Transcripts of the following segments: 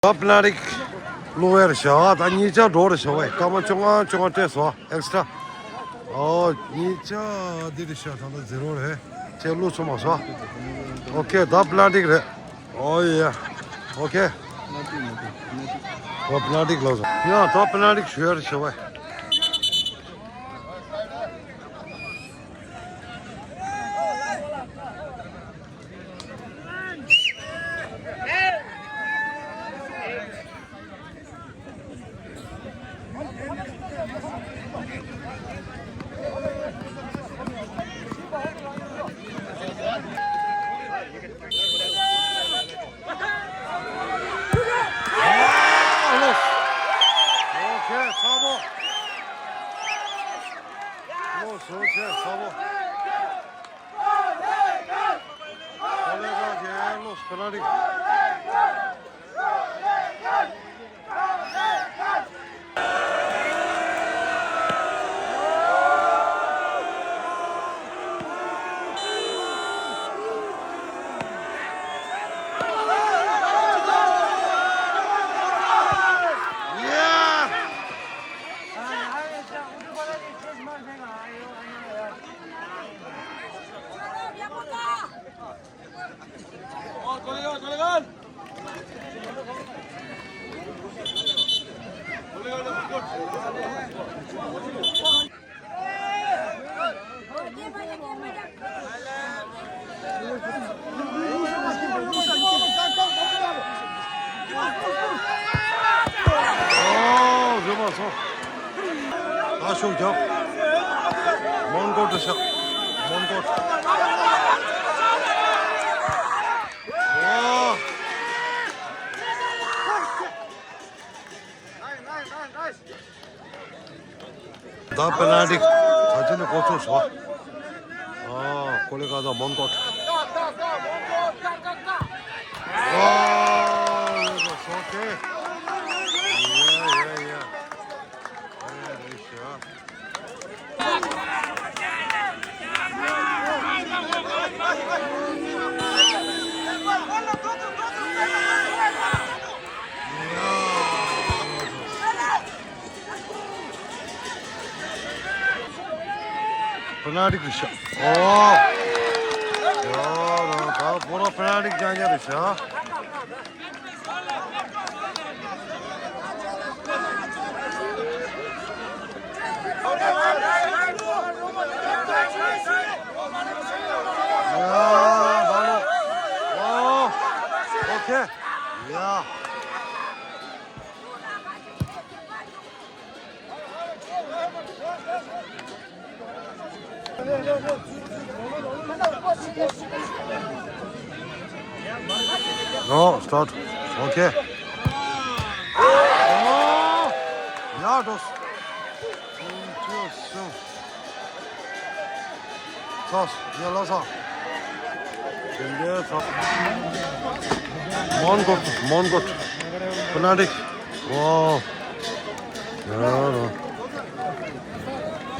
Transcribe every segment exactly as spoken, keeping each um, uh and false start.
ད་པེ་ནལ་ཊི་བླུགས་ཡ་རེད་ཤག་ད་གཉིས་ཆ་འགྲོ་རེད་ཤག་བས། སྐར་མ་བཅོ་ལྔ་བཅོ་ལྔ་སྤྲད་སོང་། ཨེག་སི་ཊྲ། ཨོ་གཉིས་ཆ་འདི་རེད་ཤག་ད་ལྟ་ཛི་རོ་རེད། ཅེ་བླུགས་སོང་མ་སོང་། ཨོ་ཁེ། ད་པེ་ནལ་ཊི་རེད། ཨོ་ཡ། ཨོ་ཁེ། ད་པེ་ནལ་ཊི་ལོག་སོང་། ཡ་ད་པེ་ནལ་ཊི་ཞུ་ཡ་རེད་ཤག་བས། ཨོ་ལོ། ཨོ་ཁེ། ཚ་པོ། ཨོ་སོ་ཁེ། ཚ་པོ། ཨོ་ལེ་ག་ཁེ་ལོ་སི་པེ་ནལ་ཊི། ཨོ་རེད་མ་སོང་། ད་ཤུགས་རྒྱབ། མོན་གྷོ་འགྲོ་ཤག་མོན་གྷོ། ཨོ། ད་པེ་ནལ་ཊི་ད་ཅི་ནས་འགོ་ཚུགས་སོང་། ཨ་ཀོ་ལི་ག་ཟ་མོན་གྷོ། ཨ་ཡ་ཡ་ཡ། ཨ་རེད་ཤག་པེ་ནལ་ཊི་རེད་ཤག་ཨོ། ཡ་རང་ད་བོ་ར་པེ་ནལ་ཊི་རྒྱག་ཡ་རེད་ཤག་ཡ་ཧ་ལོ། ཨོ། ཨོ་ཁེ། ཡ། ཨོ་སི་ཊར་ཊི། ཨོ་ཁེ། ཨོ། ཡ་འགྲོ། ཚོ་ཡ་ལ་ས། དེ་འདྲའི་ས། མོན་གྷོ། མོན་གྷོ། པེ་ནལ་ཊི། ཝའོ། ཡ་ར།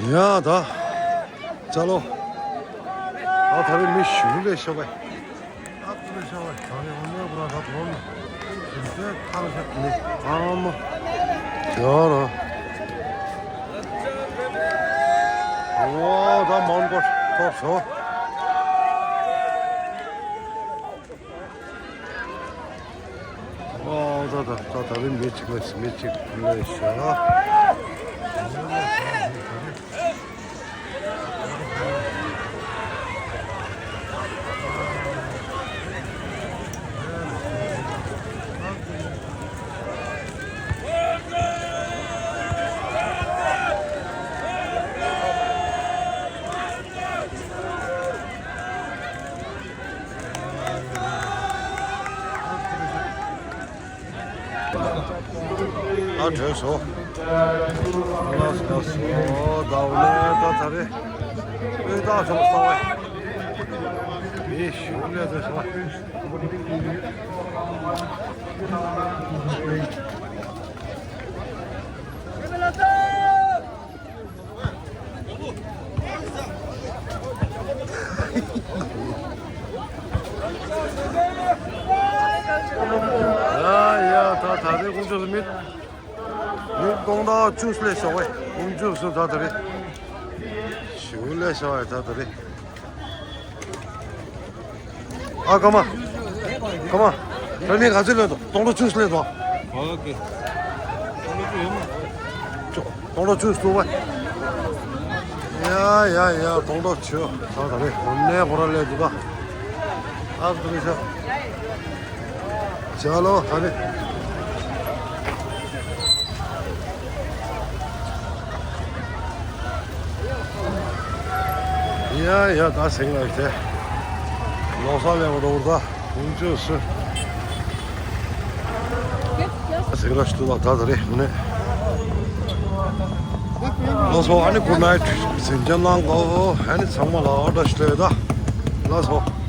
ཡ་ད། ཅ་ལོ། ད་ད་རེས་མི་ཞུ་ལས་ཤོག་པས། ཨ་ཏི་ལས་ཤོག་པས། ད་རེས་འོ་ནས་བུ་ར་ད་བོ་མི། དེ་ཁ་ལ་ཤ་ནི། ཨ་མ། ཡ་ར། ཝའོ་ད་མོན་གྷོ་ཐོབ་སོང་། ཨོ་ད་ད་ད་ད་རེས་མི་གཅིག་ལས་མི་གཅིག་ལས་ཤག་ཨ་བྲོས་སོ། ལགས་སོ་ལགས་སོ། ད་འོ་ནས་ད་ད་རེས་དཔེ་རྟགས་བྱུང་སོང་བས། མི་ཞུགས་ལས་དེ་སོང་། ཡ་ཡ་ད་ ད་རེས་དགུང་ཆུ་སུ་མི། མི་སྟོང་ཕྲག་བཅུ་སླེབས་ཤག་པས། དགུང་ཆུ་སུ་ད་ད་རེས། ཞུ་སླེབས་ཤག་པས་ད་ད་རེས། ཨ་ཀ་མ། ཀ་མ། ད་མི་ག་ཚོད་སླེབས་འདུག་སྟོང་ཕྲག་བཅུ་སླེབས་འདུག་ཨོ་ཀེ། སྟོང་ཕྲག་བཅུ་ཡོད་མ། སྟོང་ཕྲག་བཅུ་སུ་བ། ཡ་ཡ་ཡ། སྟོང་ཕྲག་བཅུ། ད་ད་རེས་འོ་ནས་ཁོ་ར་སླེབས་འདུག་ད། ཨ་ཙི་རེད་ཤག་ཅ་ལོ་ཧ་ནི། ཡ་ཡ། ད་སེང་ལ་ཡོད་དེ། ལོ་སར་ལས་མ་འགྲོ་བར་ད་དགུང་ཆུ་སུ། སེང་ལ་ཤི་ཏུ་ལ་ད་ད་རེད་ནས། ལགས་སོ། ཨ་ནི་གུ་ནའིཊ་ཟིན་ཅན་ལང་གོ། ཨ་ནི་ཚང་མ་ལ་ཨོ་ད་ཤི་ཏུ་ཡོད་ད། ལགས་སོ།